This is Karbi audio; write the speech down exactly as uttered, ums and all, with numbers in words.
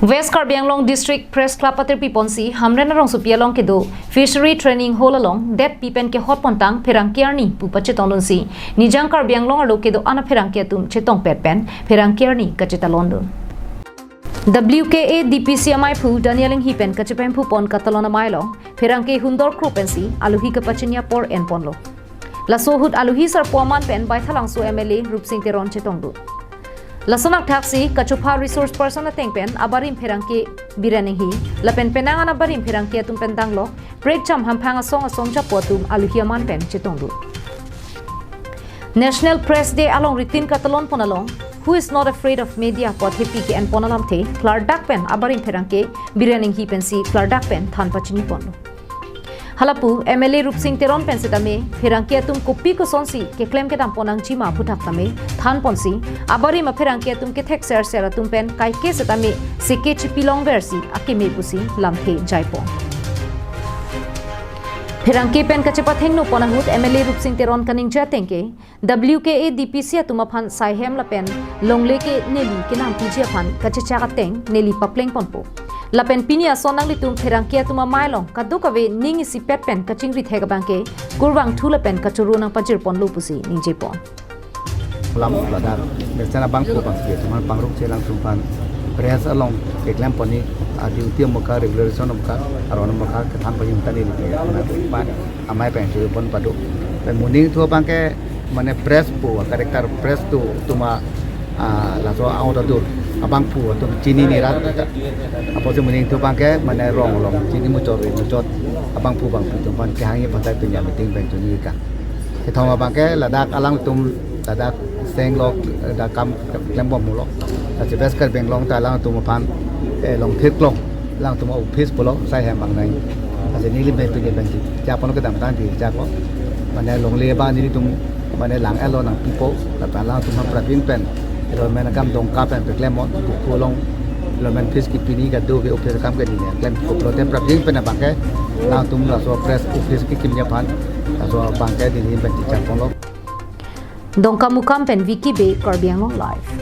West Karbi Anglong District Press Club atirpi ponsi Hamren arongsopi along kedo Fishery Training Hall along det pi pen kehot pontang pherangke arni pu pachetongdunsi Nijang Karbi Anglong arlo kedo-an apherangke atum chetongpet pen pherangke arni kachetalondun. W K A D P C amaiphu Daniel Inghi pen kachepemphu pon katalon amei along pherangke hundor kro pensi aluhi kapachini apor enponlo. Laso ahut aluhi sarpo aman pen Baithalangso M L A Rupsing Teron chetongdun. Lason akthaksi kachopha resource person ateng pen abarim pherangke Biren Inghi lapen penang an abarim pherangke atum pen danglok prekjam hamphang asong asong japo atum aluhi aman pen chetongdun. National Press Day along ritin katalon pon along Who is not afraid of media pu athepi ke-enpon alamthe klardak pen abarim pherangke Biren Inghi pensi klardak pen than pachini ponlo. Halapu M L A Rupsing Teron pen setame pherangke atum kopi kosonsi keklem kedam pon nangjima aphuthak tame than ponsi abarim apherangke atum kethek ser ser atum pen kaike setame seke chipi longversi akeme pusi lamthe jaipon. Pherangke pen kachepathengno pon ahut M L A Rupsing Teron kaningje ateng ke W K A D P C atum aphan saihem lapen longle ke neli kenam piji aphan kachechak ateng neli papleng ponpo. Lapen pini ason nanglitum pherangke atum amei along kadokave ning isipet pen kachingri thek abangke kurvangthu lapen kachoro nangpajir ponlo pusi ningje pon. Lam ladak, mesen abangphu abangsi, cuma pangruk chelang tumpan, press along keklem poni, a duty amuka, regulation amuka, aron amuka, kethan payung tani di, na pan, amei pen chui pon padu. Pen moning thu abangke, mane press pu, character press tu, tuma, ah, laso ang oda dur, abangphu, atum chinine rat, apotsi moning thu abangke, mane rong rong, chini muchot, muchot, abangphu abangpi tumpan, kehang ye pantai tunya meeting pen chuni ka. Kethom abangke ladak alangtum ladak senglok, ladak kam klembom mulok. Lasi West Karbi Anglong ta alangtum aphan, eh, long thirklong, alangtum office pulo, saihem bang nai. Lasi neli pen pini pen chechak pon kedamtang di chaklo. Mane longle abang nelitum mane lang-etlo nangpipo, lapen alangtum aphan prapjin pen, enrollment akam Dongka pen peklem mon, buku along enrollment fees kepini kadokave office akam ke neli klem koplo te prapjin pen abangke, alangtum laso press office kekimji aphan, laso abangke neli pen chechak ponlo. Dongkamukam pen Vicky Bey, Karbi Anglong Live.